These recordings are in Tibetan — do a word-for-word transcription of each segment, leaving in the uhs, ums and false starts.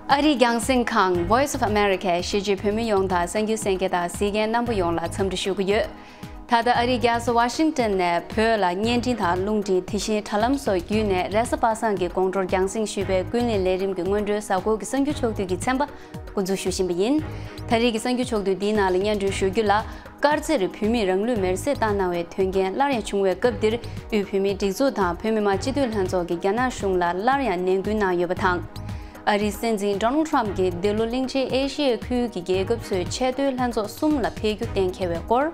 ཨ་རིའི་རྒྱང་སྲིང་ཁང་Voice of America གཞིས་བྱེས་བོད་མི་ཡོངས་དང་གསར་འགྱུར་གསན་མཁན་དང་གཟིགས་མཁན་རྣམ་པ་ཡོངས་ལ་འཚམས་འདྲི་ཞུ་གི་ཡོད། ད་ལྟ་ཨ་རིའི་རྒྱལ་ས་ཝ་ཤིང་ཏོན་ནས་བོད་ལ་བརྙན་འཕྲིན་དང་རླུང་འཕྲིན། དེ་བཞིན་དྲ་ལམ་སོགས་བརྒྱུད་ནས་རེས་གཟའ་པ་སངས་ཀྱི་དགོང་དྲོར་རྒྱང་སྲིང་ཞུས་པའི་ཀུན་གླེང་ལས་རིམ་གྱི་སྔོན་འགྲོའི་གཟའ་འཁོར་གྱི་གསར་འགྱུར་ཕྱོགས་བསྡུས་ཀྱི་ཚན་པ་འགོ་འཛུགས་ཞུ་བཞིན་པ་ཡིན། ད་རེས་ཀྱི་གསར་འགྱུར་ཕྱོགས་བསྡུས་འདིའི་ནང་ལ་སྙན་སྒྲོན་ཞུ་རྒྱུ་ལ། དཀར་མཛེས་རུ་བོད་མིས་རང་ལུས་མེར་སྲེག་བཏང་གནང་བའི་དོན་རྐྱེན་སླར་ཡང་བྱུང་བའི་སྐབས་འདིར། དབུས་བོད་མིའི་སྒྲིག་འཛུགས་དང་བོད་མི་མང་སྤྱི་འཐུས་ལྷན་ཚོགས་ཀྱིས་རྒྱ་ནག་གཞུང་ལ་སླར་ཡང་ནན་སྐུལ་གནང་ཡོད་པ་དང་། ཨ་རིའི་སྲིད་འཛིན་Donald Trump གྱིས་འདི་ལོ་གླིང་ཆེན་ཨེ་ཤི་ཡའི་ཁུལ་གྱི་རྒྱལ་ཁབ་ཚོའི་ཆེས་མཐོའི་ལྷན་ཚོགས་གསུམ་ལ་ཕེབས་རྒྱུ་གཏན་འཁེལ་བའི་སྐོར།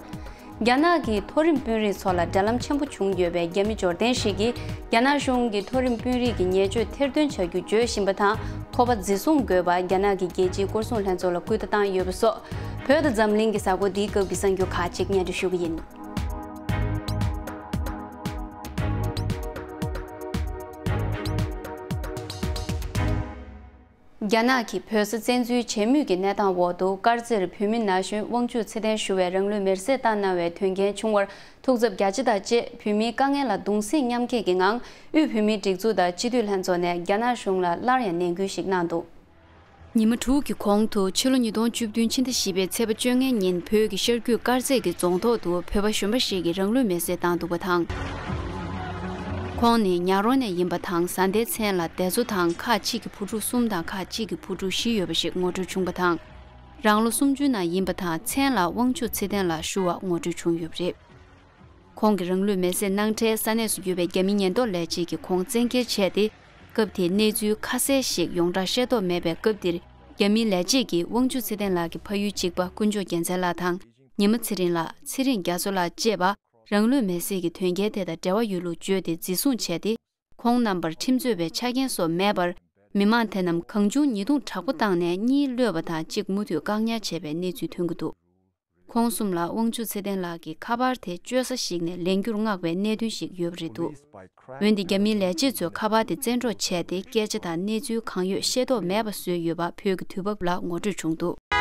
རྒྱ་ནག་གི་མཐོ་རིམ་དཔོན་རིགས་ཚོ་ལ་འབྲེལ་ལམ་ཆེན་པོ་བྱུང་ཡོད་པའི་རྒྱ་མི་འབྱོར་ལྡན་ཞིག་གིས། རྒྱ་ནག་གཞུང་གིས་མཐོ་རིམ་དཔོན་རིགས་ཀྱི་ཉེས་སྤྱོད་ཐེར་འདོན་བྱ་རྒྱུ་བརྗོད་བཞིན་པ་དང་། ཁོ་པ་འཛིན་བཟུང་དགོས་པ་རྒྱ་ནག་གི་རྒྱལ་སྤྱིའི་སྐོར་སྲུང་ལྷན་ཚོགས་ལ་སྐུལ་བརྡ་བཏང་ཡོད་པ་སོགས། བོད་དང་འཛམ་གླིང་གི་གཟའ་འཁོར་འདིའི་སྐབས་ཀྱི་གསར་འགྱུར་ཁག་ཅིག་སྙན་སྒྲོན་ཞུ་གི་ཡིན། རྒྱ་ནག་གིས་བོད་ས་བཙན་འཛུལ་བྱེད་མུས་ཀྱི་གནས་སྟངས་འོག་ཏུ། དཀར་མཛེས་རུ་བོད་མི་ན་གཞོན་དབང་ཕྱུག་ཚེ་བརྟན་ཞུ་བས་རང་ལུས་མེར་སྲེག་བཏང་གནང་བའི་དོན་རྐྱེན་བྱུང་བར་ཐུགས་འཚབ་རྒྱ་ཆེ་དང་བཅས། བོད་མིའི་དཀའ་ངལ་ལ་གདུང་སེམས་མཉམ་སྐྱེད་ཀྱི་ངང་། དབུས་བོད་མིའི་སྒྲིག་འཛུགས་དང་སྤྱི་འཐུས་ལྷན་ཚོགས་ནས་རྒྱ་ནག་གཞུང་ལ་སླར་ཡང་ནན་སྐུལ་ཞིག་གནང་འདུག། ཉི་མ་དྲུག་གི་གོང་དུ། ཕྱི་ལོ་ཉིས་སྟོང་བཅུ་བདུན་ཕྱི་ཟླ་བཞི་པའི་ཚེས་པ་བཅོ་ལྔའི་ཉིན། བོད་ཀྱི་ཤར་རྒྱུད་དཀར་མཛེས་ཀྱི་རྫོང་ཐོག་ཏུ་བོད་པ་གཞོན་པ་ཞིག་གིས་རང་ལུས་མེར་སྲེག་བཏང་འདུག་པ་དང་། ཁོང་ནི་ཉག་རོང་ནས་ཡིན་པ་དང་། བཟའ་ཟླའི་མཚན་ལ་བདེ་མཚོ་དང་། ཁག་གཅིག་གི་བུ་ཕྲུག་གསུམ་དང་། ཁག་གཅིག་གི་བུ་ཕྲུག་བཞི་ཡོད་པ་ཞིག་ངོ་སྤྲོད་བྱུང་བ་དང་། རང་ལོ་སུམ་ཅུ་ནང་ཡིན་པ་དང་། མཚན་ལ་དབང་ཕྱུག་ཚེ་བརྟན་ལགས་ཞུ་བ་ངོ་སྤྲོད་བྱུང་ཡོད་པ་རེད། ཁོང་གི་རང་ལུས་མེར་སྲེག་གནང་འཕྲལ། ས་གནས་སུ་ཡོད་པའི་རྒྱ་མི་ཉེན་རྟོག་ལས་བྱེད་ཀྱིས་ཁོང་བཙན་འཁྱེར་བྱས་ཏེ། སྐབས་དེའི་གནས་ཚུལ་ཁ་གསལ་ཞིག་ཡོངས་གྲགས་ཤེས་རྟོགས་མེད་པའི་སྐབས་འདིར། རྒྱ་མིའི་ལས་བྱེད་ཀྱིས་དབང་ཕྱུག་ཚེ་བརྟན་ལགས་ཀྱི་ཕ་ཡུལ་གཅིག་པ་དཀོན་མཆོག་རྒྱལ་མཚན་ལགས་དང་། ཉི་མ་ཚེ་རིང་ལགས། ཚེ་རིང་རྒྱ་མཚོ་ལགས་བཅས་པ། རང་ལུས་མེར་སྲེག་གི་དོན་རྐྱེན་དེ་དང་འབྲེལ་བ་ཡོད་ལུགས་བརྗོད་དེ་འཛིན་བཟུང་བྱས་ཏེ། ཁོང་རྣམ་པར་ཁྲིམས་རྩོད་པའི་ཆ་རྐྱེན་སོགས་མེད་པར། མི་མང་དེ་རྣམས་གང་བྱུང་ཉེས་རྡུང་དྲག་པོ་བཏང་ནས། གཉིས་གློད་པ་དང་གཅིག་མུ་མཐུད་བཀག་ཉར་བྱས་པའི་གནས་ཚུལ་ཐོན་གྱི་འདུག། ཁོང་གསུམ་ལ་དབང་ཕྱུག་ཚེ་བརྟན་ལགས་ཀྱི་ཁ་པར་དེ་སྤྱོད་ས་ཞིག་ནས་ལེན་རྒྱུར་མངགས་པའི་གནད་དོན་ཞིག་ཡོད་པ་རེད་འདུག། འོན་ཏེ་རྒྱ་མིའི་ལས་བྱེད་ཚོས་ཁ་པར་དེ་བཙན་འཕྲོག་བྱས་ཏེ། སྐད་ཆ་དང་གནས་ཚུལ་གང་ཡོད་ཤེས་རྟོགས་མེད་པ་བཟོས་ཡོད་པ་བོད་ཀྱི་དུས་བབ་ལ་ངོ་སྤྲོད་བྱུང་འདུག།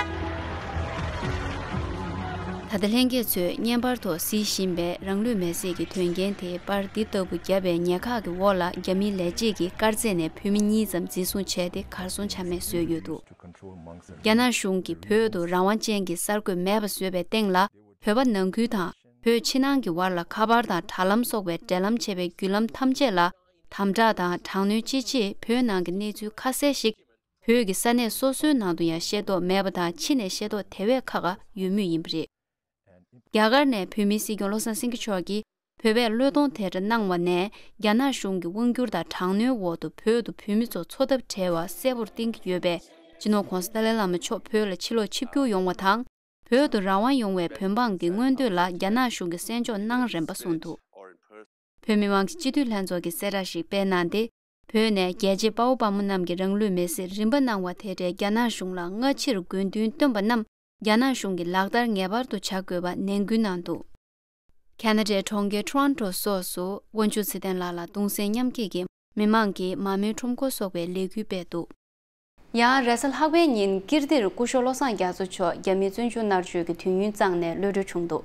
ད་ལྟ་ལྷན་རྒྱས་ཚོས་བརྙན་པར་ཐོག་གཟིགས་བཞིན་པའི་རང་ལུས་མེར་སྲེག་གི་དོན་རྐྱེན་དེའི་པར་འདི་ལྟ་བུ་བརྒྱབ་པའི་ཉེན་ཁ་གི་འོག་ལ། རྒྱ་མིའི་ལས་བྱེད་ཀྱིས་དཀར་མཛེས་ནས་བོད་མི་གཉིས་ཙམ་འཛིན་བཟུང་བྱས་ཏེ། གར་སོང་ཆ་མེད་བཟོས་ཡོད་འདུག། རྒྱ་ནག་གཞུང་གིས་བོད་དུ་རང་དབང་ཅན་གྱི་གསར་འགོད་མེད་པ་བཟོས་པའི་སྟེང་ལ། བོད་པ་ནང་ཁུལ་དང་བོད་ཕྱི་ནང་གི་བར་ལ་ཁ་པར་དང་དྲ་ལམ་སོགས་པའི་འབྲེལ་ལམ་ཆད་པའི་བརྒྱུད་ལམ་ཐམས་ཅད་ལ་དམ་དྲག་དང་དྲག་གནོན་ཅི་ཆེ། བོད་ནང་གི་གནས་ཚུལ་ཁ་གསལ་ཞིག་བོད་ཀྱི་ས་གནས་སོ་སོའི་ནང་དུ་ཡང་ཤེས་རྟོགས་མེད་པ་དང་། ཕྱི་ནས་ཤེས་རྟོགས་དེ་བས་ཁག་ཁག་ཡོད་མུས་ཡིན་པ་རེད། རྒྱ་གར་ནས་བོད་མིའི་སྲིད་སྐྱོང་བློ་བཟང་སེང་གེ་མཆོག་གིས་བོད་པས་བློས་གཏོང་དེ་འདྲ་གནང་བ་ནས། རྒྱ་ནག་གཞུང་གི་དབང་བསྒྱུར་དང་དྲག་གནོན་འོག་ཏུ་བོད་དུ་བོད་མི་ཚོ་འཚོ་ཐབས་བྲལ་བ་གསལ་པོར་བསྟན་གྱི་ཡོད་པས། སྤྱི་ནོར་༧གོང་ས་ཏཱ་ལའི་བླ་མ་མཆོག་བོད་ལ་ཕྱིར་ལོག་ཆིབས་བསྒྱུར་ཡོང་བ་དང་། བོད་དུ་རང་དབང་ཡོང་བའི་བོད་འབངས་ཀྱི་མངོན་འདོད་ལ་རྒྱ་ནག་གཞུང་གིས་གསན་འཇོག་གནང་རན་པ་གསུངས་འདུག། བོད་མི་མང་གི་སྤྱི་འཐུས་ལྷན་ཚོགས་ཀྱིས་གསལ་བསྒྲགས་ཤིག་སྤེལ་གནང་སྟེ། བོད་ནས་རྒྱལ་གཅེས་དཔའ་བོ་དཔའ་མོ་རྣམས་ཀྱིས་རང་ལུས་མེར་སྲེག་རིམ་པ་གནང་བ་དེ་འདྲའི་རྒྱ་ནག་གཞུང་ལ་སྔ་ཕྱིར་དགོས་འདུན་བཏོན་པ་རྣམས། རྒྱ་ནག་གཞུང་གིས་ལག་བསྟར་ངེས་པར་དུ་བྱ་དགོས་པ་ནན་སྐུལ་གནང་འདུག། ཁ་ན་ཌའི་གྲོང་ཁྱེར་ཊོ་རོན་ཊོ་སོགས་སུ་དབང་ཕྱུག་ཚེ་བརྟན་ལགས་ལ་གདུང་སེམས་མཉམ་སྐྱེད་ཀྱིས་མི་མང་གིས་མར་མེའི་ཁྲོམ་སྐོར་སོགས་པའི་ལས་འགུལ་སྤེལ་འདུག། ཡང་རེས་གཟའ་ལྷག་པའི་ཉིན་ཀིརྟིར་སྐུ་ཞབས་བློ་བཟང་རྒྱ་མཚོ་མཆོག་རྒྱ་མིའི་བཙོན་འཇུག་མནར་གཅོད་ཀྱི་དུས་ཡུན་བརྩམས་ནས་གློད་གྲོལ་བྱུང་འདུག།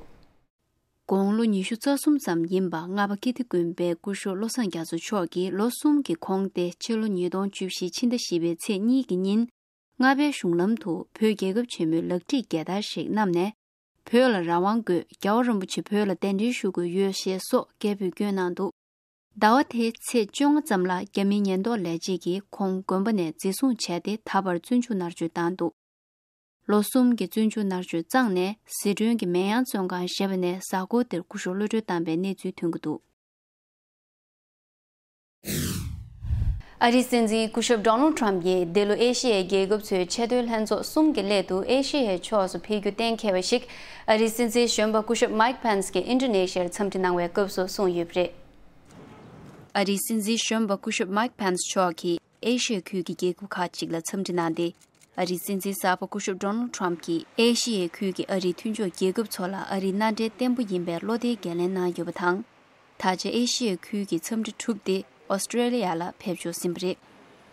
དགུང་ལོ་ཉི་ཤུ་རྩ་གསུམ་ཙམ་ཡིན་པ་ལྔ་པ་ཀིརྟི་དགོན་པའི་སྐུ་ཞབས་བློ་བཟང་རྒྱ་མཚོ་མཆོག་གིས་ལོ་གསུམ་གྱི་གོང་སྟེ། ཕྱི་ལོ་ཉིས་སྟོང་བཅུ་བཞི་ཕྱི་ཟླ་བཞི་པའི་ཚེས་གཉིས་ཀྱི་ཉིན། རྔ་པའི་གཞུང་ལམ་དུ་བོད་རྒྱལ་ཁབ་ཆེན་མོའི་ལག་བྲིས་རྒྱལ་དར་ཞིག་བསྣམས་ནས། བོད་ལ་རང་དབང་དགོས། རྒྱལ་བ་རིན་པོ་ཆེ་བོད་ལ་གདན་འདྲེན་ཞུ་དགོས་ཡོད་ཞེས་སོགས་སྐད་འབོད་བསྐྱོན་གནང་འདུག། ཟླ་བ་དེའི་ཚེས་བཅོ་ལྔ་ཙམ་ལ་རྒྱ་མིའི་ཉེན་རྟོག་ལས་བྱེད་ཀྱིས་ཁོང་དགོན་པ་ནས་འཛིན་བཟུང་བྱས་ཏེ། ད་བར་བཙོན་འཇུག་མནར་གཅོད་བཏང་འདུག། ལོ་གསུམ་གྱི་བཙོན་འཇུག་མནར་གཅོད་བརྩམས་ནས། ཟི་ཁྲོན་གྱི་མེ་ཡང་བཙོན་ཁང་ཞེས་པ་ནས་གཟའ་འཁོར་འདིར་སྐུ་ཞབས་གློད་གྲོལ་བཏང་པའི་གནས་ཚུལ་ཐོན་གྱི་འདུག། ཨ་རིའི་སྲིད་འཛིན་སྐུ་ཞབས་Donald Trump ཡིས་འདི་ལོ་ཨེ་ཤི་ཡའི་རྒྱལ་ཁབ་ཚོའི་ཆེས་མཐོའི་ལྷན་ཚོགས་གསུམ་གྱི་སླད་དུ་ཨེ་ཤི་ཡའི་ཕྱོགས་སུ་ཕེབས་རྒྱུ་གཏན་འཁེལ་བ་ཞིག་ཨ་རིའི་སྲིད་འཛིན་གཞོན་པ་སྐུ་ཞབས་Mike Pence གྱིས་ཨིན་ཌོ་ནེ་ཤི་ཡར་འཚམས་འདྲི་གནང་བའི་སྐབས་སུ་གསུངས་ཡོད་པ་རེད། ཨ་རིའི་སྲིད་འཛིན་གཞོན་པ་སྐུ་ཞབས་Mike Pence མཆོག་གིས་ཨེ་ཤི་ཡའི་ཁུལ་གྱི་རྒྱལ་ཁབ་ཁག་ཅིག་ལ་འཚམས་འདྲི་གནང་སྟེ། ཨ་རིའི་སྲིད་འཛིན་གསར་པ་སྐུ་ཞབས་Donald Trump གྱིས་ཨེ་ཤི་ཡའི་ཁུལ་གྱི་ཨ་རིའི་མཐུན་ཕྱོགས་རྒྱལ་ཁབ་ཚོ་ལ་ཨ་རིའི་མནའ་འབྲེལ་བརྟན་པོ་ཡིན་པའི་བློ་བདེའི་འགན་ལེན་གནང་ཡོད་པ་དང་། ད་ཆ་ཨེ་ཤི་ཡའི་ཁུལ་གྱི་འཚམས་འདྲི་གྲུབ་སྟེ་ཨོ་སི་ཀྲེ་ལི་ཡ་ལ་ཕེབས་ཆོག་ཟིན་པ་རེད།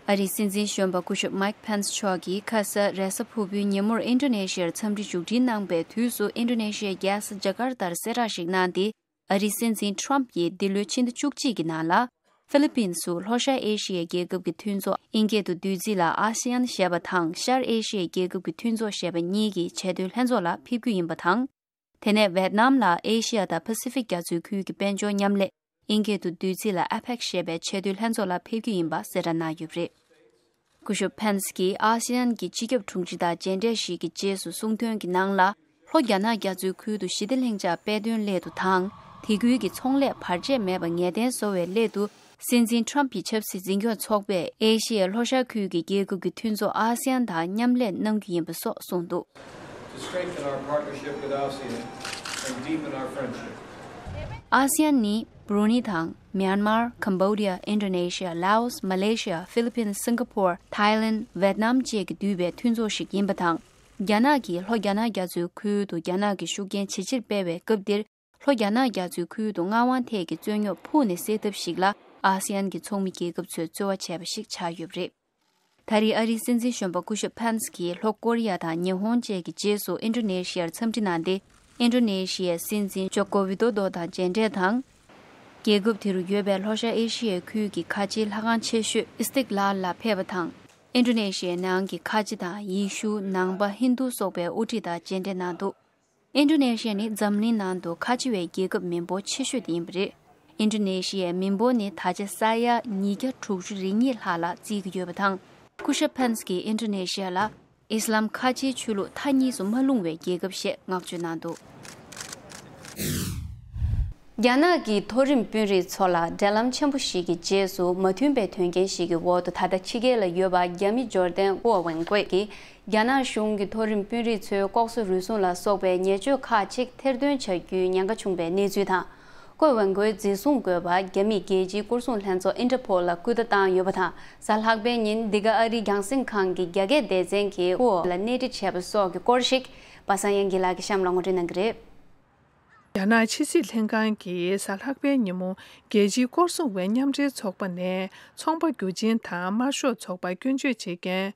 ཨ་རིའི་སྲིད་འཛིན་གཞོན་པ་སྐུ་ཞབས་Mike Pence མཆོག་གིས་ཁ་ས་རེས་གཟའ་ཕུར་བུའི་ཉིན་མོར་ཨིན་ཌོ་ནེ་ཤི་ཡར་འཚམས་འདྲི་མཇུག་སྒྲིལ་གནང་པའི་དུས་སུ། ཨིན་ཌོ་ནེ་ཤི་ཡའི་རྒྱལ་ས་ཇ་ཀར་ཏར་གསལ་བསྒྲགས་ཤིག་གནང་སྟེ། ཨ་རིའི་སྲིད་འཛིན་Trump ཡིས་འདི་ལོའི་ཕྱི་ཟླ་བཅུ་གཅིག་གི་ནང་ལ། ཧྥི་ལི་པིན་སུ་ལྷོ་ཤར་ཨེ་ཤི་ཡའི་རྒྱལ་ཁབ་ཀྱི་མཐུན་ཚོགས། ཨིན་སྐད་དུ་བསྡུས་ཚིག་ལ་ཨ་སི་ཡན་ཞེས་པ་དང་ཤར་ཨེ་ཤི་ཡའི་རྒྱལ་ཁབ་ཀྱི་མཐུན་ཚོགས་ཞེས་པ་གཉིས་ཀྱི་ཆེས་མཐོའི་ལྷན་ཚོགས་ལ་ཕེབས་རྒྱུ་ཡིན་པ་དང་། དེ་ནས་ཝེད་ནམ་ལ་ཨེ་ཤི་ཡ་དང་པ་སི་ཕིག་རྒྱ་མཚོའི་ཁུལ་གྱི་དཔལ་འབྱོར་མཉམ་ལས། ཨིན་སྐད་དུ་བསྡུས་ཚིག་ལ་ཨ་པེག་ཞེས་པའི་ཆེས་མཐོའི་ལྷན་ཚོགས་ལ་ཕེབས་རྒྱུ་ཡིན་པ་གསལ་བསྒྲགས་གནང་ཡོད་པ་རེད། སྐུ་ཞབས་ཕེན་སི་གིས་ཨ་སི་ཡན་གྱི་སྤྱི་ཁྱབ་དྲུང་ཆེ་དང་མཇལ་འཕྲད་ཞིག་གི་རྗེས་སུ་གསུངས་དོན་གྱི་ནང་ལ། ལྷོ་རྒྱ་ནག་རྒྱ་མཚོའི་ཁུལ་དུ་ཞི་བདེ་ལྷིང་འཇགས་སྤེལ་དོན་སླད་དུ་དང་། དེ་ཁུལ་གྱི་ཚོང་ལས་བར་ཆད་མེད་པ་ངེས་གཏན་བཟོ་བའི་སླད་དུ། སྲིད་འཛིན་ཁྲམ་གྱི་ཆབ་སྲིད་འཛིན་སྐྱོང་ཚོགས་པས་ཨེ་ཤི་ཡའི་ལྷོ་ཤར་ཁུལ་གྱི་རྒྱལ་ཁབ་ཀྱི་མཐུན་ཚོགས་ཨ་སི་ཡན་དང་མཉམ་ལས་གནང་རྒྱུ་ཡིན་པ་སོགས་གསུངས་འདུག To strengthen our partnership with ASEAN and deepen our friendship. ཨ་སི་ཡན་ནི་བྷུ་རུ་ནི་དང་། མྱན་མར། ཀམ་བོ་ཌི་ཡ། ཨིན་ཌོ་ནེ་ཤི་ཡ། ལའོ་སི། མ་ལེ་ཤི་ཡ། ཧྥི་ལི་པིན། སིང་ག་པོར། ཐའི་ལེན། ཝེད་ནམ་བཅས་ཀྱིས་བསྡུས་པའི་མཐུན་ཚོགས་ཤིག་ཡིན་པ་དང་། རྒྱ་ནག་གིས་ལྷོ་རྒྱ་ནག་རྒྱ་མཚོའི་ཁུལ་དུ་རྒྱ་ནག་གི་ཤུགས་རྐྱེན་ཇེ་ཆེར་སྤེལ་བའི་སྐབས་འདིར། ལྷོ་རྒྱ་ནག་རྒྱ་མཚོའི་ཁུལ་དུ་མངའ་དབང་ཐད་ཀྱི་རྩོད་རྙོག་ཕུགས་ནས་སེལ་ཐབས་ཤིག་ལ་ཨ་སི་ཡན་གྱི་ཚོགས་མི་རྒྱལ་ཁབ་ཚོས་རྩོལ་བ་བྱས་པ་ཞིག་ཆགས་ཡོད་པ་རེད། ད་རེས་ཨ་རིའི་སྲིད་འཛིན་གཞོན་པ་སྐུ་ཞབས་ཕན་སི་གིས་ལྷོ་ཀོ་རི་ཡ་དང་ཉི་ཧོང་བཅས་ཀྱི་རྗེས་སུ་ཨིན་ཌོ་ནེ་ཤི་ཡར་འཚམས་འདྲི་གནང་སྟེ། ཨིན་ཌོ་ནེ་ཤི་ཡའི་སྲིད་འཛིན་ཇོ་ཀོ་ཝི་ཏོ་རྡོ་དང་མཇལ་འཕྲད་དང་། རྒྱལ་ཁབ་དེ་རུ་ཡོད་པའི་ལྷོ་ཤར་ཨེ་ཤི་ཡའི་ཁུལ་གྱི་ཁ་ཆེའི་ལྷ་ཁང་ཆེ་ཤོས་ཨི་སི་ཏིག་ལཱལ་ལ་ཕེབས་པ་དང་། ཨིན་ཌོ་ནེ་ཤི་ཡའི་ནང་གི་ཁ་ཆེ་དང་ཡེ་ཤུ། ནང་པ། ཧིན་རྡུ་སོགས་པའི་དབུ་ཁྲིད་དང་མཇལ་འཕྲད་གནང་འདུག་ཨིན་ཌོ་ནེ་ཤི་ཡ་ནི་འཛམ་གླིང་ནང་དུ་ཁ་ཆེ་བའི་རྒྱལ་ཁབ་མི་འབོར་ཆེ་ཤོས་དེ་ཡིན་པ་རེད། ཨིན་ཌོ་ནེ་ཤི་ཡའི་མི་འབོར་ནི་ད་ཆ་ས་ཡ་ཉིས་བརྒྱ་དྲུག་ཅུ་རེ་གཉིས་ལྷག་ལ་བརྩིས་ཀྱི་ཡོད་པ་དང་། སྐུ་ཞབས་ཕན་སི་གིས་ཨིན་ཌོ་ནེ་ཤི་ཡ་ལ་ཨི་སི་ལམ་ཁ་ཆེའི་ཆོས་ལུགས་མཐའ་གཉིས་སུ་མ་ལྷུང་བའི་རྒྱལ་ཁབ་ཞེས་བསྔགས་བརྗོད་གནང་འདུག་རྒྱ་ནག་གི་མཐོ་རིམ་དཔོན་རིགས་ཚོ་ལ་འབྲེལ་ལམ་ཆེན་པོ་ཞིག་གི་རྗེས་སུ་མ་མཐུན་པའི་དོན་རྐྱེན་ཞིག་གི་འོག་ཏུ་ད་ལྟ་ཕྱི་རྒྱལ་ལ་ཡོད་པ་རྒྱ་མི་འབྱོར་ལྡན་ཀོ་ཝེན་ཀུའེ་གིས། རྒྱ་ནག་གཞུང་གི་མཐོ་རིམ་དཔོན་རིགས་ཚོའི་ལྐོག་ཟ་རུལ་སུངས་ལ་སོགས་པའི་ཉེས་སྤྱོད་ཁག་ཅིག་ཐེར་འདོན་བྱ་རྒྱུའི་ཉེན་ཁ་བྱུང་བའི་གནས་ཚུལ་དང་། ཀོ་ཝེན་ཀུའེ་འཛིན་བཟུང་དགོས་པ་རྒྱ་མིས་རྒྱལ་སྤྱིའི་སྐོར་སྲུང་ལྷན་ཚོགས་ཨིན་ཊར་པོལ་ལ་སྐུལ་བརྡ་བཏང་ཡོད་པ་དང་། གཟའ་ལྷག་པའི་ཉིན་འདི་ག་ཨ་རིའི་རྒྱང་སྲིང་ཁང་གི་རྒྱ་སྐད་སྡེ་ཚན་གྱིས་ཀོ་ཝེན་ལ་སྣེ་ཁྲིད་བྱས་པ་སོགས་ཀྱི་སྐོར་ཞིག་པ་སངས་དབྱངས་སྐྱིད་ལགས་ཀྱིས་གཤམ་ལ་ངོ་སྤྲོད་གནང་གི་རེད། རྒྱ་ནག་ཕྱི་སྲིད་ལྷན་ཁང་གིས་གཟའ་ལྷག་པའི་ཉིན་མོ། རྒྱལ་སྤྱིའི་སྐོར་སྲུང་བའི་མཉམ་འབྲེལ་ཚོགས་པ་ནས་ཚོང་པ་རྒྱུ་ཆེན་དང་དམར་ཤོག་ཚོགས་པར་སྐྱོན་བརྗོད་བྱེད་མཁན་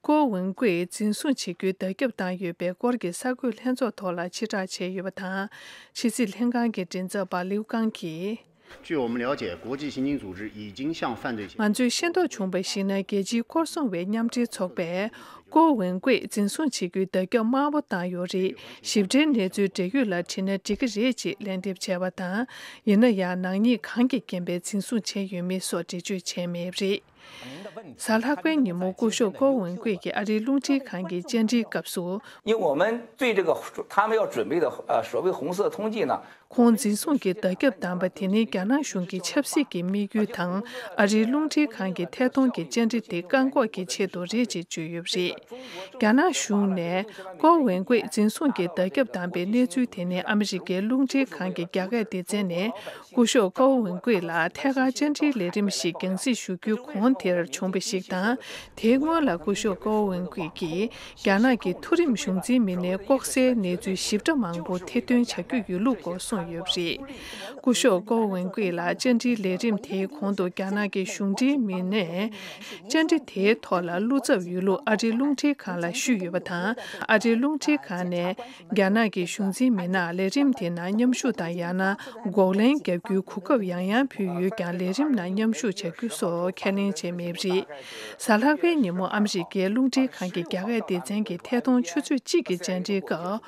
ཀོ་ཝུན་ཀུའེ་འཛིན་བཟུང་བྱེད་རྒྱུའི་བརྡ་ཁྱབ་བཏང་ཡོད་པའི་སྐོར་གྱི་གསར་འགོད་ལྷན་ཚོགས་ཐོག་ལ་ཕྱིར་བསྒྲགས་བྱས་ཡོད་པ་དང་། ཕྱི་སྲིད་ལྷན་ཁང་གི་མགྲིན་ཚབ་པ་ལིའུ་ཀང་གིས། 据我们了解，国际刑警组织已经向犯罪嫌 ང་ཚོས་ཤེས་རྟོགས་བྱུང་བར་གཞིགས་ན། རྒྱལ་སྤྱིའི་སྐོར་སྲུང་བའི་མཉམ་འབྲེལ་ཚོགས་པས་ཀོ་ཝུན་ཀུའེ་འཛིན་བཟུང་བྱེད་རྒྱུའི་བརྡ་ཁྱབ་དམར་པོ་བཏང་ཡོད་རེད། ཞིབ་ཕྲའི་གནས་ཚུལ་འབྲེལ་ཡོད་ལ་དྲིས་ན་འགྲིག་གི་རེད་ཅེས་ལན་འདེབས་བྱས་པ་དང་། ཡིན་ན་ཡང་ནག་ཉེས་གང་གི་རྐྱེན་པས་འཛིན་བཟུང་བྱས་ཡོད་མེད་སོགས་འགྲེལ་བརྗོད་བྱས་མེད་པ་རེད། གཟའ་ལྷག་པའི་ཉིན་མོ་སྐུ་ཞབས་ཀོ་ཝུན་ཀུའེ་ཀྱིས་ཨ་རིའི་རླུང་འཕྲིན་ཁང་གི་བཅར་འདྲིའི་སྐབས་སུ། 因为我们对这个他们要准备的呃所谓红色通缉呢， ཁོང་འཛིན་བཟུང་གི་བརྡ་ཁྱབ་བཏང་པ་དེ་ནི་རྒྱ་ནག་གཞུང་གི་ཆབ་སྲིད་ཀྱི་དམིགས་ཡུལ་དང་། ཨ་རིའི་རླུང་འཕྲིན་ཁང་གི་ཐད་གཏོང་གི་བཅར་འདྲི་དེ་བཀག་འགོག་གི་ཆེད་དུ་རེད་ཅེས་བརྗོད་ཡོད་པ་རེད། རྒྱ་ནག་གཞུང་ནས་ཀོ་ཝེན་ཀུའེ་འཛིན་བཟུང་གི་བརྡ་ཁྱབ་བཏང་པའི་གནས་ཚུལ་དེ་ནི་ཨ་མི་རི་ཀའི་རླུང་འཕྲིན་ཁང་གི་རྒྱ་སྐད་སྡེ་ཚན་ནས་སྐུ་ཞབས་ཀོ་ཝེན་ཀུའེ་ལ་ཐད་ཀར་བཅར་འདྲིའི་ལས་རིམ་ཞིག་རྒྱང་སྲིང་ཞུ་རྒྱུའི་གོང་དེར་བྱུང་བ་ཞིག་དང་། དེའི་སྔོན་ལ་སྐུ་ཞབས་ཀོ་ཝེན་ཀུའེ་ཀྱིས་རྒྱ་ནག་གི་མཐོ་རིམ་གཞུང་འཛིན་མི་སྣའི་ལྐོག་ཟའི་གནས་ཚུལ་ཞིབ་ཕྲ་མང་པོ་ཐེར་འདོན་བྱ་རྒྱུ་ཡོད་ལུགས་སྐོར་གསུངས་ཡོད་པ་རེད། སྐུ་ཞབས་ཀོ་ཝེན་ཀུའེ་ལ་བཅར་འདྲིའི་ལས་རིམ་དེའི་གོང་དུ་རྒྱ་ནག་གི་གཞུང་འབྲེལ་མི་སྣས་བཅར་འདྲི་དེའི་ཐོག་ལ་བློ་འཚབ་ཡོད་ལུགས་ཨ་རིའི་རླུང་འཕྲིན་ཁང་ལ་ཞུས་ཡོད་པ་དང་། ཨ་རིའི་རླུང་འཕྲིན་ཁང་ནས་རྒྱ་ནག་གི་གཞུང་འཛིན་མི་སྣར་ལས་རིམ་དེ་ནང་མཉམ་ཞུགས་དང་ཡང་ན་འགོག་ལན་བརྒྱབ་རྒྱུའི་གོ་སྐབས་ཡང་ཡང་ཕུལ་ཡོད་ཀྱང་། ལས་རིམ་ནང་མཉམ་ཞུགས་བྱ་རྒྱུ་སོགས་ཁས་ལེན་བྱས་མེད་པ་རེད། གཟའ་ལྷག་པའི་ཉིན་མོ་ཨ་མི་རི་ཀའི་རླུང་འཕྲིན་ཁང་གི་རྒྱ་སྐད་སྡེ་ཚན་གྱི་ཐད་གཏོང་ཆུ་ཚོད་གཅིག་གི་བཅར་འདྲིའི་སྐབས།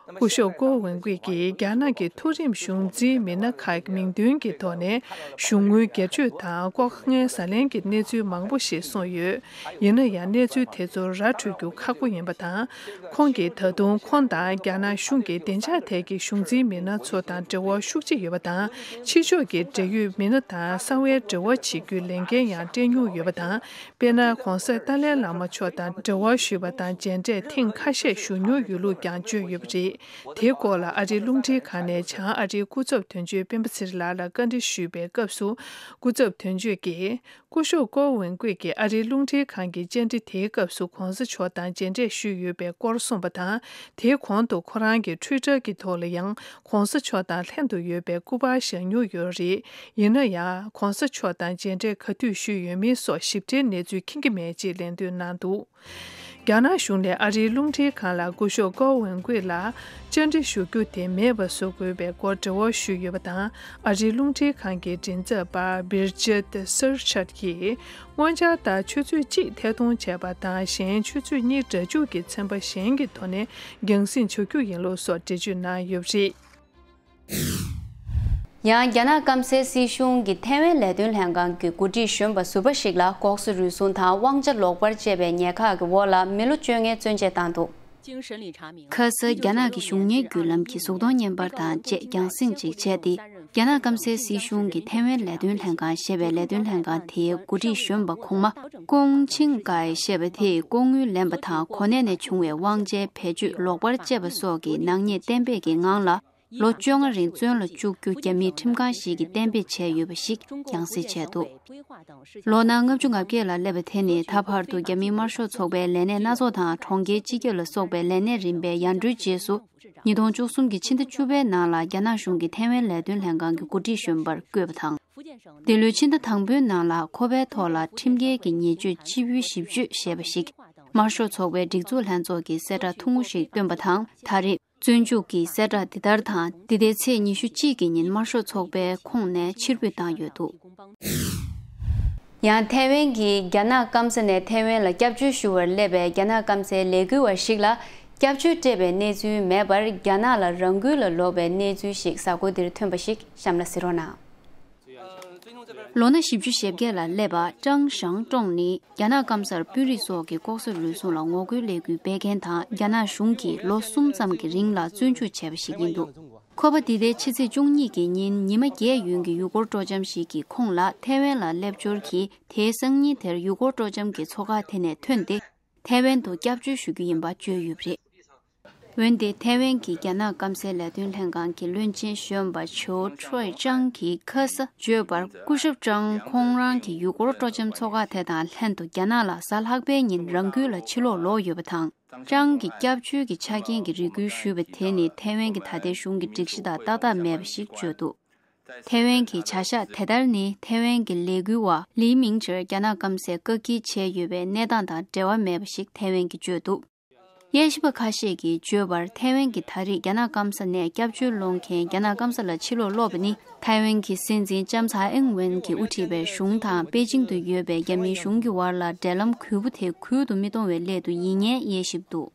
སྐུ་ཞབས་ཀོ་ཝེན་ཀུའེ་ཀྱིས་རྒྱ་ནག་གི་མཐོ་རིམ་གཞུང་འཛིན་མི་སྣ་ཁག་གི་མིང་འདོན་གྱི་ཐོག་ནས་གཞུང་དངུལ་སྒེར་གཅོད་དང་ལྐོག་རྔན་ཟ་ལེན་གྱི་གནས་ཚུལ་མང་པོ་ཞིག་གསུངས་ཡོད། ཡིན་ན་ཡང་གནས་ཚུལ་དེ་ཚོར་ར་འཕྲོད་རྒྱུ་ཁག་པོ་ཡིན་པ་དང་། ཁོང་གིས་ད་དུང་ཁོང་དང་རྒྱ་ནག་གཞུང་གི་བདེ་འཇགས་ཐད་ཀྱི་གཞུང་འཛིན་མི་སྣ་ཚོ་དང་འབྲེལ་བ་ཤུགས་ཆེ་ཡོད་པ་དང་། ཕྱི་ཕྱོགས་ཀྱི་འབྲེལ་ཡོད་མི་སྣ་དང་གསང་བའི་འབྲེལ་བ་བྱེད་རྒྱུའི་ལས་འགན་ཡང་སྤྲད་མྱོང་ཡོད་པ་དང་། དཔེར་ན། ྋགོང་ས་ཏཱ་ལའི་བླ་མ་མཆོག་དང་འབྲེལ་བ་ཞུས་པ་དང་མཇལ་འཕྲད་ཐེངས་ཁ་ཤས་ཞུ་མྱོང་ཡོད་ལུགས་ཀྱང་བརྗོད་ཡོད་པ་རེད། དེའི་སྐོར་ལ་ཨ་རིའི་རླུང་འཕྲིན་ཁང་ནས་བྱང་ཨ་རིའི་སྐུ་ཚབ་དོན་གཅོད་སྤེན་པ་ཚེ་རིང་ལགས་ལ་བཀའ་འདྲི་ཞུས་པའི་སྐབས་སུ། སྐུ་ཚབ་དོན་གཅོད་ཀྱིས། སྐུ་ཞབས་ཀོ་ཝེན་ཀུའེ་ཀྱིས་ཨ་རིའི་རླུང་འཕྲིན་ཁང་གི་བཅར་འདྲི་དེའི་སྐབས་སུ་ྋགོང་ས་མཆོག་དང་མཇལ་འཕྲད་ཞུས་ཡོད་པའི་སྐོར་གསུངས་པ་དང་། དེའི་གོང་དུ་ཁོ་རང་གི་ཊུའི་ཊར་གྱི་ཐོག་ལ་ཡང་ྋགོང་ས་མཆོག་དང་ལྷན་དུ་ཡོད་པའི་སྐུ་པར་བཞག་མྱོང་ཡོད་རེད། ཡིན་ན་ཡང་ྋགོང་ས་མཆོག་དང་མཇལ་འཕྲད་ག་དུས་ཞུས་ཡོད་མེད་སོགས་ཞིབ་ཕྲའི་གནས་ཚུལ་མཁྱེན་གྱི་མེད་ཅེས་ལན་འདེབས་གནང་འདུག་རྒྱ་ནག་གཞུང་ནས་ཨ་རིའི་རླུང་འཕྲིན་ཁང་ལ་སྐུ་ཞབས་ཀོ་ཝེན་ཀུའེ་ལ་བཅར་འདྲི་ཞུ་རྒྱུ་དེ་མེད་པ་བཟོ་དགོས་པའི་སྐོར་དྲི་བ་ཞུས་ཡོད་པ་དང་། ཨ་རིའི་རླུང་འཕྲིན་ཁང་གི་མགྲིན་ཚབ་པ་བིར་ཇེད་སར་ཆར་གྱིས། སྔོན་འཆར་ལྟར་ཆུ་ཚོད་གཅིག་ཐད་གཏོང་བྱས་པ་དང་། གཞན་ཆུ་ཚོད་གཉིས་སྒྲ་འཇུག་གི་ཚན་པ་གཞན་གྱི་ཐོག་ནས་རྒྱང་སྲིང་བྱ་རྒྱུ་ཡིན་ལུགས་སོགས་འགྲེལ་བརྗོད་གནང་ཡོད་པ་རེད། ཡང་རྒྱ་ནག་སྐམ་སའི་སྲིད་གཞུང་གིས་ཐའེ་ཝན་ལས་དོན་ལྷན་ཁང་གི་འགོ་ཁྲིད་གཞོན་པ་ཟུར་པ་ཞིག་ལ་ལྐོག་ཟ་རུལ་སུངས་དང་དབང་ཆ་ལོག་པར་སྤྱད་པའི་ཉེས་ཁག་གི་འོག་ལ་མི་ལོ་བཅོ་ལྔའི་བཙོན་འཇལ་བཏང་འདུག། ཁ་ས་རྒྱ་ནག་གི་གཞུང་གཉེར་བརྒྱུད་ལམ་གྱི་གཟུགས་མཐོང་བརྙན་པར་དང་བཅས་རྒྱང་སྲིང་ཅིག་བྱས་ཏེ། རྒྱ་ནག་སྐམ་སའི་སྲིད་གཞུང་གིས་ཐའེ་ཝན་ལས་དོན་ལྷན་ཁང་ཞེས་པའི་ལས་དོན་ལྷན་ཁང་དེའི་འགོ་ཁྲིད་གཞོན་པ་གོང་མ་ཀོང་ཆིང་ཀའེ་ཞེས་པ་དེས་ལྐོག་དངུལ་ལེན་པ་དང་གོ་གནས་ནས་བྱུང་བའི་དབང་ཆའི་བེད་སྤྱོད་ལོག་པར་སྤྱད་པ་སོགས་ཀྱི་ནག་ཉེས་གཏན་འབེབས་ཀྱི་ངང་ལ། ལོ་བཅོ་ལྔ་རིང་བཙོན་ལ་བཅུག་རྒྱུ་རྒྱ་མིའི་ཁྲིམས་ཁང་ཞིག་གིས་གཏན་འབེབས་བྱས་ཡོད་པ་ཞིག་རྒྱང་སྲིང་བྱས་འདུག། ལོ་ན་ལྔ་བཅུ་ང་བརྒྱད་ལ་སླེབས་པ་དེ་ནི་ད་བར་དུ་རྒྱ་མིའི་དམར་ཤོག་ཚོགས་པའི་ལས་གནས་སྣ་ཚོགས་དང་གྲོང་ཁྱེར་སྤྱི་ཁྱབ་ལ་སོགས་པའི་ལས་གནས་རིམ་པའི་ཡར་འགྲོའི་རྗེས་སུ། ཉིས་སྟོང་བཅུ་གསུམ་གྱི་ཕྱི་ཟླ་བཅུ་པའི་ནང་ལ་རྒྱ་ནག་གཞུང་གིས་ཐའེ་ཝན་ལས་དོན་ལྷན་ཁང་གི་འགོ་ཁྲིད་གཞོན་པར་བསྐོས་པ་དང་། འདི་ལོའི་ཕྱི་ཟླ་དང་པོའི་ནང་ལ་ཁོ་པའི་ཐོག་ལ་ཁྲིམས་འགལ་གྱི་ཉེས་སྤྱོད་སྤྱི་འབོལ་ཞིབ་གཅོད་ཞེས་པ་ཞིག་དམར་ཤོག་ཚོགས་པའི་སྒྲིག་འཛུགས་ལྷན་ཚོགས་ཀྱིས་གསལ་བསྒྲགས་ཐུང་ངུ་ཞིག་བཏོན་པ་དང་། ད་རེས། བཙོན་འཇུག་གི་གསལ་བསྒྲགས་འདི་ལྟར་དང་། འདི་ཟླའི་ཚེས་ཉི་ཤུ་གཅིག་གི་ཉིན་དམར་ཤོག་ཚོགས་པའི་ཁོངས་ནས་ཕྱིར་འབུད་བཏང་ཡོད་འདུག། ཡང་ཐའེ་ཝན་གྱིས་རྒྱ་ནག་སྐམ་ས་ནས་ཐའེ་ཝན་ལ་སྐྱབས་བཅོལ་ཞུ་བར་སླེབས་པའི་རྒྱ་ནག་སྐམ་སའི་ལས་འགུལ་བ་ཞིག་ལ་སྐྱབས་བཅོལ་སྤྲད་པའི་གནས་ཚུལ་མེད་པར། རྒྱ་ནག་ལ་རང་འགུལ་ལ་ལོག་པའི་གནས་ཚུལ་ཞིག་གཟའ་འཁོར་འདིར་ཐོན་པ་ཞིག་གཤམ་ལ་གཟིགས་རོགས་གནང་། ལོ་ན་བཞི་བཅུ་ཞེ་བརྒྱད་ལ་སླེབས་པ་ཀྲང་ཞང་ཀྲོང་ནི་རྒྱ་ནག་སྐམ་སར་དཔོན་རིགས་སོགས་ཀྱི་ལྐོག་ཟ་རུལ་སུངས་ལ་ངོ་རྒོལ་ལས་འགུལ་སྤེལ་མཁན་དང་། རྒྱ་ནག་གཞུང་གིས་ལོ་གསུམ་ཙམ་གྱི་རིང་ལ་བཙོན་འཇུག་བྱས་པ་ཞིག་ཡིན་འདུག། ཁོ་པ་འདི་ཟླའི་ཕྱི་ཚེས་བཅུ་གཉིས་ཀྱི་ཉིན་ཉི་མ་བརྒྱད་ཡུན་གྱི་ཡུལ་སྐོར་སྤྲོ་འཆམ་ཞིག་གི་ཁོངས་ལ་ཐའེ་ཝན་ལ་སླེབས་འབྱོར་གྱིས། དེའི་སང་ཉིན་དེར་ཡུལ་སྐོར་སྤྲོ་འཆམ་གྱི་མཚོ་ཁག་དེ་ནས་ཐོན་ཏེ། ཐའེ་ཝན་དུ་སྐྱབས་བཅོལ་ཞུ་རྒྱུ་ཡིན་པ་བརྗོད་ཡོད་པ་རེད། འོན་ཏེ་ཐའེ་ཝན་གྱི་རྒྱ་ནག་སྐམ་སའི་ལས་དོན་ལྷན་ཁང་གི་བློན་ཆེན་གཞོན་པ་ཆོའུ་ཁྲོའི་ཀྲང་གིས་ཁ་ས་བརྗོད་པར། སྐུ་ཞབས་ཀྲང་ཁོང་རང་གི་ཡུལ་སྐོར་སྤྲོ་འཆམ་མཚོ་ཁག་དེ་དང་ལྷན་དུ་རྒྱ་ནག་ལ་གཟའ་ལྷག་པའི་ཉིན་རང་འགུལ་ལ་ཕྱིར་ལོག་ལོག་ཡོད་པ་དང་། ཀྲང་གིས་སྐྱབས་བཅོལ་གྱི་ཆ་རྐྱེན་གྱི་རེ་སྐུལ་ཞུས་པ་དེ་ནི་ཐའེ་ཝན་གྱི་ད་ལྟའི་གཞུང་གི་སྒྲིག་གཞི་དང་ཏག་ཏག་མེད་པ་ཞིག་བརྗོད་འདུག། ཐའེ་ཝན་གྱི་བྱ་གཞག་དེ་ལྟར་ནི་ཐའེ་ཝན་གྱི་ལས་འགུལ་བ་ལི་མིང་ཆར་རྒྱ་ནག་སྐམ་སས་བཀག་སྐྱིལ་བྱས་ཡོད་པའི་གནས་སྟངས་དང་འབྲེལ་བ་མེད་པ་ཞིག་ཐའེ་ཝན་གྱིས་བརྗོད་འདུག། དབྱེ་ཞིབ་པ་ཁ་ཤས་ཀྱིས་བརྗོད་པར། ཐའེ་ཝན་གྱིས་ད་རེས་རྒྱ་ནག་སྐམ་ས་ནས་སྐྱབས་བཅོལ་སློང་མཁན་རྒྱ་ནག་སྐམ་ས་ལ་ཕྱིར་ལོག་སློག་པ་ནི། ཐའེ་ཝན་གྱི་སྲིད་འཛིན་ལྕམ་ཚའེ་ཨིང་ཝེན་གྱིས་དབུ་ཁྲིད་པའི་གཞུང་དང་པེ་ཅིང་དུ་ཡོད་པའི་རྒྱ་མིའི་གཞུང་གི་བར་ལ་འབྲེལ་ལམ་གུས་པོ་དེ་གུད་དུ་མི་གཏོང་བའི་སླད་དུ་ཡིན་ངེས་དབྱེ་ཞིབ་འདུག།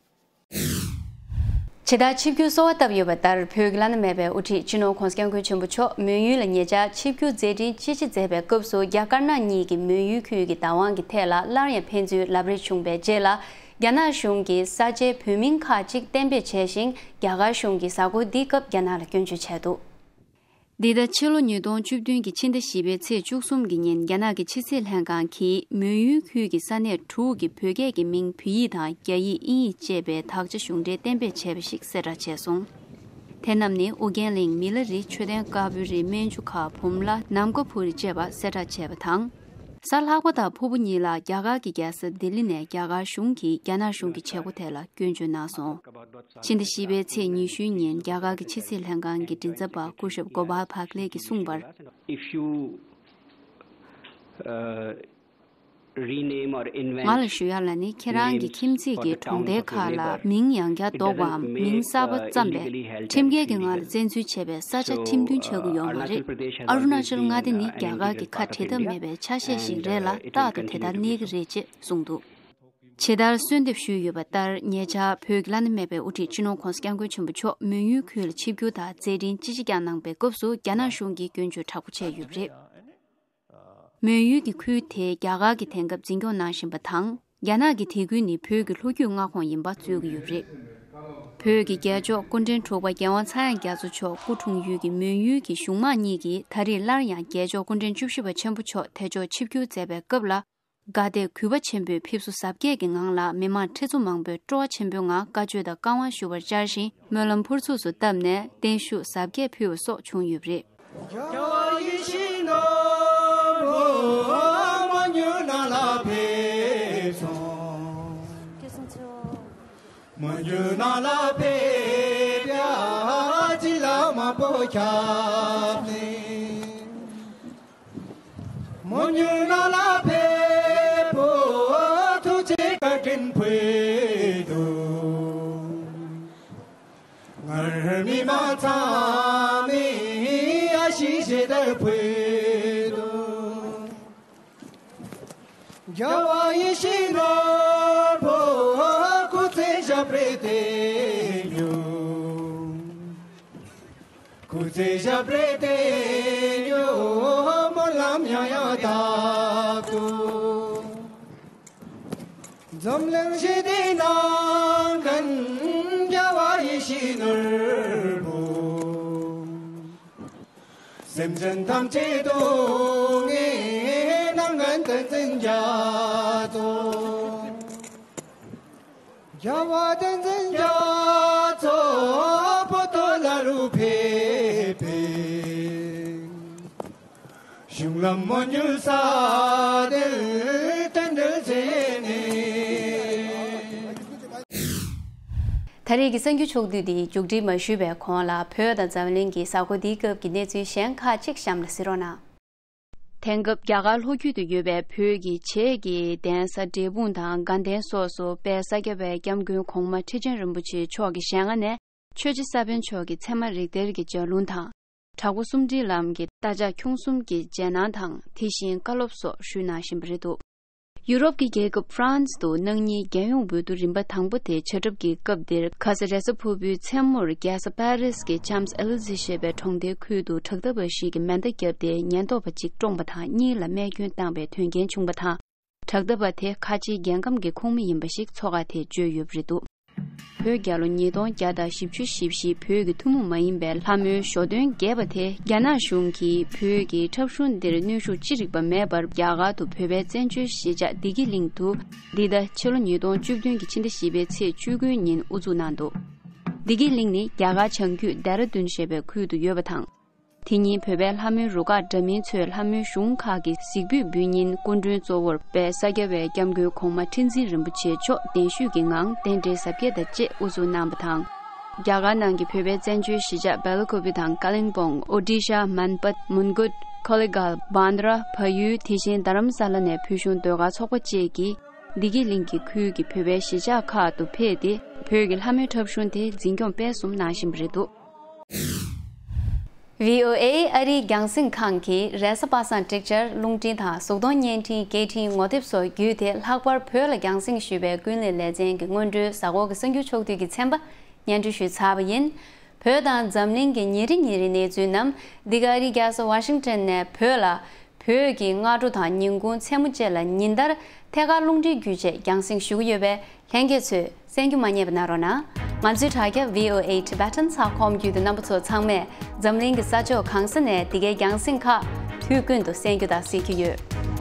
ཇི་ལྟར་ཆིབས་བསྒྱུར་གསོལ་བ་བཏབ་ཡོད་པ་ལྟར། བོད་ཀྱི་བླ་ན་མེད་པའི་དབུ་ཁྲིད་སྤྱི་ནོར་༧གོང་ས་༧སྐྱབས་མགོན་ཆེན་པོ་མཆོག་མོན་ཡུལ་ལ་ཉེ་ཆར་ཆིབས་བསྒྱུར་མཛད་འཕྲིན་དཔྱིས་ཕྱིན་མཛད་པའི་སྐབས་སུ། རྒྱ་དཀར་ནག་གཉིས་ཀྱི་མོན་ཡུལ་ཁུལ་གྱི་བདག་དབང་གི་ཐད་ལ་སླར་ཡང་ཕན་ཚུན་ལབ་རེས་བྱུང་བའི་རྗེས་ལ། རྒྱ་ནག་གཞུང་གིས་ས་ཆའི་བོད་མིང་ཁག་ཅིག་གཏན་འབེབས་བྱས་ཤིང་། རྒྱ་གར་གཞུང་གིས་གཟའ་འཁོར་འདིའི་སྐབས་རྒྱ་ནག་ལ་སྐྱོན་བརྗོད་བྱས་འདུག། འདི་ཟླ་ཕྱི་ལོ་ཉིས་སྟོང་བཅུ་བདུན་གྱི་ཕྱི་ཟླ་བཞི་པའི་ཚེས་བཅུ་གསུམ་གྱི་ཉིན། རྒྱ་ནག་གི་ཕྱི་སྲིད་ལྷན་ཁང་གིས་མོན་ཡུལ་ཁུལ་གྱི་ས་གནས་དྲུག་གི་བོད་སྐད་ཀྱི་མིང་བོད་ཡིག་དང་། རྒྱ་ཡིག་དབྱིན་ཡིག་བཅས་པའི་དག་ཆ་གཞུང་འབྲེལ་གཏན་འབེབས་བྱས་པ་ཞིག་གསལ་བསྒྲགས་བྱས་སོང་། དེ་རྣམས་ནི་ཨུ་རྒྱན་གླིང་། མི་ལ་རི། མཆོད་རྟེན་དཀར་པོའི་རི། མན་ཇུ་མཁར། བུམ་ལ། ནམ་མཁའ་བྷུ་རི་བཅས་པ་གསལ་བསྒྲགས་བྱས་པ་དང་། གཟའ་ལྷག་པ་དང་ཕུར་བུ་གཉིས་ལ་རྒྱ་གར་གྱི་རྒྱལ་ས་ལྡི་ལི་ནས་རྒྱ་གར་གཞུང་གིས་རྒྱ་ནག་གཞུང་གི་བྱེད་སྒོ་དེ་ལ་སྐྱོན་བརྗོད་གནང་སོང་། ཕྱི་ཟླ་བཞི་པའི་ཚེས་ཉི་ཤུའི་ཉིན་རྒྱ་གར་གྱི་ཕྱི་སྲིད་ལྷན་ཁང་གི་མགྲིན་ཚབ་པ་སྐུ་ཞབས་གོ་པཱལ་བྷག་ལེ་གིས་གསུངས་པར། If you, uh, rename or invent ང་ལ་ཞུ་ཡག་ལ་ནི། ཁྱེད་རང་གི་ཁྱིམ་མཚེས་ཀྱི་གྲོང་རྡལ་ཁག་ལ་མིང་ཡང་བསྐྱར་འདོགས་པའམ་མིང་གསར་པ་བརྩམས་པས་ཁྲིམས་འགལ་གྱི་ངང་ལ་བཙན་འཛུལ་བྱས་པའི་ས་ཆ་ཁྲིམས་མཐུན་ཆགས་ཀྱི་ཡོད་མ་རེད། ཨ་རུ་ན་ཅལ་མངའ་སྡེ་ནི་རྒྱ་གར་གྱི་ཁ་བྲལ་ཐབས་མེད་པའི་ཆ་ཤས་ཤིག་རེད་ལ། རྟག་ཏུ་དེ་ལྟར་གནས་ཀྱི་རེད་ཅེས་གསུངས་འདུག། ཇི་ལྟར་གསོལ་འདེབས་ཞུས་ཡོད་པ་ལྟར། ཉེ་ཆར་བོད་ཀྱི་བླ་ན་མེད་པའི་དབུ་ཁྲིད་སྤྱི་ནོར་༧གོང་ས་༧སྐྱབས་མགོན་ཆེན་པོ་མཆོག་མོན་ཡུལ་ཁུལ་ལ་ཆིབས་བསྒྱུར་དང་མཛད་འཕྲིན་དཔྱིས་ཕྱིན་བསྐྱངས་གནང་པའི་སྐབས་སུ། རྒྱ་ནག་གཞུང་གིས་སྐྱོན་བརྗོད་དྲག་པོ་བྱས་ཡོད་པ་རེད། མོན་ཡུལ་གྱི་ཁུལ་དེ་རྒྱ་གར་གྱིས་དེང་སྐབས་འཛིན་སྐྱོང་གནང་བཞིན་པ་དང་། རྒྱ་ནག་གིས་དེ་ཁུལ་ནི་བོད་ཀྱི་ལྷོ་རྒྱུད་མངའ་ཁོངས་ཡིན་པ་རྩོད་ཀྱི་ཡོད་པ་རེད། བོད་ཀྱི་རྒྱལ་མཆོག་སྐུ་ཕྲེང་དྲུག་པ་རྒྱལ་དབང་ཚངས་དབྱངས་རྒྱ་མཚོ་མཆོག་སྐུ་འཁྲུངས་ཡུལ་གྱི་མོན་ཡུལ་གྱི་གཞུང་དམངས་གཉིས་ཀྱིས་ད་རེས་སླར་ཡང་རྒྱལ་མཆོག་སྐུ་ཕྲེང་བཅུ་བཞི་པ་ཆེན་པོ་མཆོག་དེ་ཕྱོགས་ཆིབས་བསྒྱུར་མཛད་པའི་སྐབས་ལ། དགའ་དད་གུས་པ་ཆེན་པོས་ཕེབས་བསུ་གཟབ་རྒྱས་ཀྱི་ངང་ལ་མི་མང་ཁྲི་ཚོ་མང་པོས་སྤྲོ་བ་ཆེན་པོའི་ངང་བཀའ་ཆོས་དང་བཀའ་དབང་ཞུ་བར་བཅར་ཞིང་། སྨོན་ལམ་ཕུར་ཚུགས་སུ་བཏབ་ནས་བརྟན་བཞུགས་གཟབ་རྒྱས་ཕུལ་བ་སོགས་བྱུང་ཡོད་པ་རེད། མོན་ཡུལ་ནང་ལ་ཕེབས་པོ། ཐུགས་རྗེ་བཀའ་དྲིན་ཕུལ། རྒྱལ་བ་ཡིད་བཞིན་ནོར་བུ་སྐུ་ཚེ་ཞབས་པད་བརྟན་སྨོན་ལམ་ཡང་ཡང་དག་ཏུ། འཛམ་གླིང་ཞི་བདེའི་ནང་ཁན་རྒྱལ་བ་ཡིད་བཞིན་ནོར་བུ། སེམས་ཅན་ཐམས་ཅད་དུ་ངེས་ནང་ཁན་བསྟན་འཛིན་རྒྱ་མཚོ། རྒྱལ་བ་བསྟན་འཛིན་རྒྱ་མཚོ་བོད་དུ་ལ་རུ་ཕེབས་པའི། གཞུང་ལམ་མོན་ཡུལ་ས་དེར་རྟེན་འབྲེལ་མཛད་ནས། ད་རེས་ཀྱི་གསར་འགྱུར་ཕྱོགས་བསྡུས་འདི་མཇུག་སྒྲིལ་མ་ཞུས་པའི་གོང་ལ། བོད་དང་འཛམ་གླིང་གི་གཟའ་འཁོར་འདིའི་སྐབས་ཀྱི་གནས་ཚུལ་གཞན་ཁག་ཅིག་གཤམ་ལ་གཟིགས་རོགས་གནང་། དེང་སྐབས་རྒྱ་གར་ལྷོ་རྒྱུད་དུ་ཡོད་པའི་བོད་ཀྱི་བྱེས་ཀྱི་གདན་ས་འབྲས་སྤུངས་དང་དགའ་ལྡན་སོགས་སུ་དཔལ་ས་སྐྱ་པའི་སྐྱབས་མགོན་གོང་མ་ཁྲི་ཆེན་རིན་པོ་ཆེ་མཆོག་གི་ཞལ་སྔ་ནས། ཆོས་རྗེ་ས་པཎ་མཆོག་གི་ཚད་མ་རིགས་གཏེར་གྱི་ལྗགས་ལུང་དང་། དྲག་པོ་གསུམ་བྲིས་ལམ་གྱི་རྟ་ལྕག་ཁྱུང་གསུམ་གྱི་རྗེས་གནང་དང་། དེ་བཞིན་བཀའ་སློབ་སོགས་ཞུས་གནང་བཞིན་པ་རེད་འདུག་ཡུ་རོབ་ཀྱི་རྒྱལ་ཁབ་ཧྥ་རན་སི་དུ་སྣང་བརྙན་རྒྱལ་ཡོངས་འོས་བསྡུ་རིམ་པ་དང་པོ་དེ་བྱ་གྲབས་ཀྱི་སྐབས་འདིར། ཁ་ས་རེས་གཟའ་ཕུར་བུའི་མཚན་མོར་རྒྱལ་ས་པེ་རིས་ཀྱི་ཆམ་སི་ཨེ་ལི་ཛི་ཞེས་པའི་གྲོང་སྡེའི་ཁུལ་དུ་དྲག་འཐབ་པ་ཞིག་གིས་མེ་མདའ་བརྒྱབ་སྟེ་ཉེན་རྟོག་པ་གཅིག་བཀྲོངས་པ་དང་། གཉིས་ལ་རྨས་སྐྱོན་བཏང་བའི་དོན་རྐྱེན་བྱུང་བ་དང་། དྲག་འཐབ་པ་དེ་ཁ་ཆེའི་རྒྱལ་ཁམས་ཀྱི་ཁོངས་མི་ཡིན་པ་ཞིག་ཚོགས་ཁག་དེས་བརྗོད་ཡོད་པ་རེད་འདུག་བོད་རྒྱལ་ལོ་ཉིས་སྟོང་བརྒྱ་དང་བཞི་བཅུ་ཞེ་བཞི་བོད་ཀྱི་ཐུན་མོང་མ་ཡིན་པའི་ལྷ་མོའི་ཞོ་སྟོན་རྒྱས་པ་དེ། རྒྱ་ནག་གཞུང་གིས་བོད་ཀྱི་འཁྲབ་གཞུང་འདིར་གནོན་ཤུགས་ཅི་རིགས་པ་མེད་པར། རྒྱ་གར་དུ་བོད་པའི་བཙན་བྱོལ་གཞིས་ཆགས་བདེ་སྐྱིད་གླིང་དུ། འདི་ཟླ་ཕྱི་ལོ་ཉིས་སྟོང་བཅུ་བདུན་གྱི་ཕྱི་ཟླ་བཞི་པའི་ཚེས་བཅུ་དགུའི་ཉིན་དབུ་འཛུགས་གནང་འདུག་བདེ་སྐྱིད་གླིང་ནི་རྒྱ་གར་བྱང་རྒྱུད་ལྡེ་ར་ལྡུན་ཞེས་པའི་ཁུལ་དུ་ཡོད་པ་དང་། དེ་ཉིན་བོད་པའི་ལྷ་མོའི་རུ་ཁག་འདྲ་མིན་ཚོས་ལྷ་མོའི་གཞུང་ཁག་གི་གཟིགས་འབུལ་འབུལ་ཉིན། སྐུ་མགྲོན་གཙོ་བོར་དཔལ་ས་སྐྱ་པའི་སྐྱབས་མགོན་གོང་མ་ཁྲི་འཛིན་རིན་པོ་ཆེ་མཆོག་གདན་ཞུས་ཀྱི་ངང་རྟེན་འབྲེལ་གཟབ་རྒྱས་དང་བཅས་དབུ་འཛུགས་གནང་བ་དང་། རྒྱ་གར་ནང་གི་བོད་པའི་བཙན་བྱོལ་གཞིས་ཆགས་སྦེལ་ཀོབ་དང་ཀ་ལིང་པོང་། ཨོ་ཌི་ཤ། མན་པད། མོན་གྷོ། ཁོ་ལེ་གྷལ། བྷན་དྷ་ར། བལ་ཡུལ། དེ་བཞིན་རྡ་རམ་ས་ལ་ནས་བོད་གཞུང་ཟློས་གར་ཚོགས་པ་བཅས་ཀྱིས་བདེ་སྐྱིད་གླིང་གི་ཁུལ་གྱི་བོད་པའི་གཞིས་ཆགས་ཁག་ཏུ་ཕེབས་ཏེ། བོད་ཀྱི་ལྷ་མོའི་འཁྲབ་གཞུང་དེ་འཛིན་སྐྱོང་སྤེལ་གསུམ་གནང་བཞིན་པ་རེད་འདུག་བྷི་ཨོ་ཨེ་ཨ་རིའི་རྒྱང་སྲིང་ཁང་གིས་རེས་གཟའ་པ་སངས་ཀྲིག་ཆར་རླུང་འཕྲིན་དང་གཟུགས་མཐོང་བརྙན་འཕྲིན་སྐད་འཕྲིན་ངོ་དེབ་སོགས་བརྒྱུད་དེ། ལྷག་པར་བོད་ལ་རྒྱང་སྲིང་ཞུས་པའི་ཀུན་གླེང་ལེ་ཚན་གྱི་སྔོན་འགྲོའི་གཟའ་འཁོར་གྱི་གསར་འགྱུར་ཕྱོགས་བསྡུས་ཀྱི་ཚན་པ་སྙན་སྒྲོན་ཞུས་ཚར་བ་ཡིན། བོད་དང་འཛམ་གླིང་གི་ཉིན་རེ་ཉིན་རེའི་གནས་ཚུལ་རྣམས་འདི་ག་ཨ་རིའི་རྒྱལ་ས་ཝ་ཤིང་ཊོན་ནས་བོད་ལ། བོད་ཀྱི་སྔ་དྲོ་དང་ཉིན་གུང་མཚན་མོ་བཅས་ལ་ཉིན་ལྟར་ཐད་ཀར་རླུང་འཕྲིན་བརྒྱུད་བཅས་རྒྱང་སྲིང་ཞུ་གི་ཡོད་པས། ལྷན་རྒྱས་ཚོས་གསན་རྒྱུ་མ་བསྙེལ་བ་གནང་རོགས་གནང་། ང་ཚོའི་དྲ་རྒྱ་V O A Tibetan ཚགས་ཁོམ་བརྒྱུད་དུ་རྣམ་པ་ཚོ་ཚང་མས་འཛམ་གླིང་གི་ས་ཕྱོགས་གང་ས་ནས་འདི་གའི་རྒྱང་སྲིང་ཁག་དུས་ཀུན་ཏུ་གསན་རྒྱུ་དང་གཟིགས་རྒྱུ་ཡོད།